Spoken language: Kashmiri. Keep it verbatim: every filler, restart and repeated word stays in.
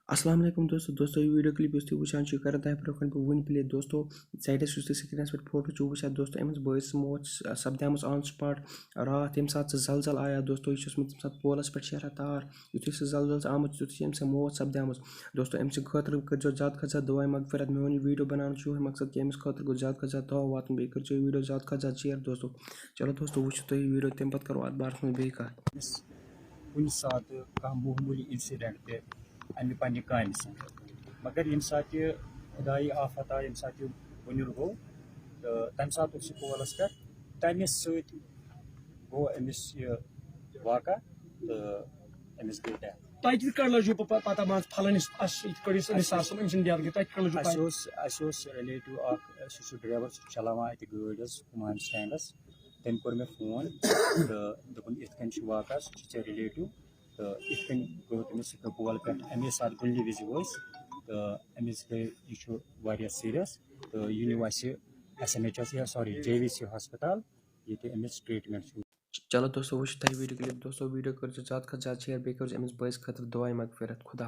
السلام علیکم دوستو۔ دوستو، یہِ ویٖڈیو کلپ یُس تُہۍ وٕچھان چھِو، یہِ کَرو تۄہہِ برونٛہہ کَنہِ بہٕ وٕنہِ پلے۔ دوستو، سایڈَس یُس تُہۍ سکریٖنَس پٮ۪ٹھ فوٹو چھُو وٕچھان، دوستو، أمِس بٲیِس موت س-، سپدیمٕژ on spot راتھ، ییٚمہِ ساتہٕ سُہ زلزل آیا۔ دوستو، یہِ چھُ اوسمُت تَمہِ ساتہٕ پولَس پٮ۪ٹھ شیران تار۔ یُتھُے سُہ زلزل چھُ آمُت، تیُتھُے چھِ أمۍ سٕنٛز موت سپدیمٕژ۔ دوستو، أمۍ سٕنٛدِ خٲطرٕ کٔرۍزیو زیادٕ کھۄتہٕ زیادٕ دُعاے مغفرت۔ میون یہِ ویٖڈیو بَناونُک چھُ یِہوٚے مقصد کہِ أمِس خٲطرٕ گوٚژھ زیادٕ کھۄتہٕ زیادٕ دُعا واتُن۔ بیٚیہِ کٔرۍزیو یہِ ویٖڈیو زیادٕ کھۄتہٕ زیادٕ share، دوستو۔ چلو دوستو، وٕچھِو تُہۍ یہِ ویٖڈیو، تَمہِ پَتہٕ کَرو اَتھ بارَس منٛز بیٚیہِ کَتھ۔ کُنہِ ساتہٕ کانٛہہ معموٗلی incident تہِ اَمہِ پنٛنہِ کامہِ سۭتۍ۔ مگر ییٚمہِ ساتہٕ یہِ خۄدایہِ آفت آے، ییٚمہِ ساتہٕ یہِ بُنیُل گوٚو، تہٕ تَمہِ ساتہٕ اوس یہِ پولَس پٮ۪ٹھ، تَمہِ سۭتۍ گوٚو أمِس یہِ واقع تہٕ أمِس گٔے death۔ تۄہہِ کِتھ کٔنۍ لٔجوٕ پَ-، پَتہ مان ژٕ فَلٲنِس اَسہِ یِتھ کٔنۍ یُس أمِس اَسہِ ساسَن أمۍ سٕنٛدِ death گٔے، تۄہہِ کِتھ کٔنۍ لٔجوٕ اَسہِ پَتہ؟ اوس، اَسہِ اوس relative اَکھ، سُہ چھُ driver، سُہ چھُ چلاوان اَتہِ گٲڑۍ حظ ہُمایُن standَس۔ تٔمۍ کوٚر مےٚ فون تہٕ دوٚپُن، "یِتھ کٔنۍ چھُ واقعہ، سُہ چھُ ژےٚ relative تہٕ یِتھ کٔنۍ گوٚو تٔمِس سۭتۍ پول پٮ۪ٹھ اَمے ساتہٕ گُلہِ وِزِ ؤسۍ تہٕ أمِس گٔے، یہِ چھُ واریاہ serious تہٕ یہِ نیوٗ اَسہِ S M H S یا sorry J V C hospital، ییٚتہِ أمِس treatment چھُ۔" چلو دوستو، وٕچھِو تۄہہِ ویٖڈیو کلپ۔ دوستو، ویٖڈیو کٔرۍزیو زیادٕ کھۄتہٕ زیادٕ share، بیٚیہِ کٔرۍزیو أمِس بٲیِس خٲطرٕ دُعاے مغفرت۔ خدا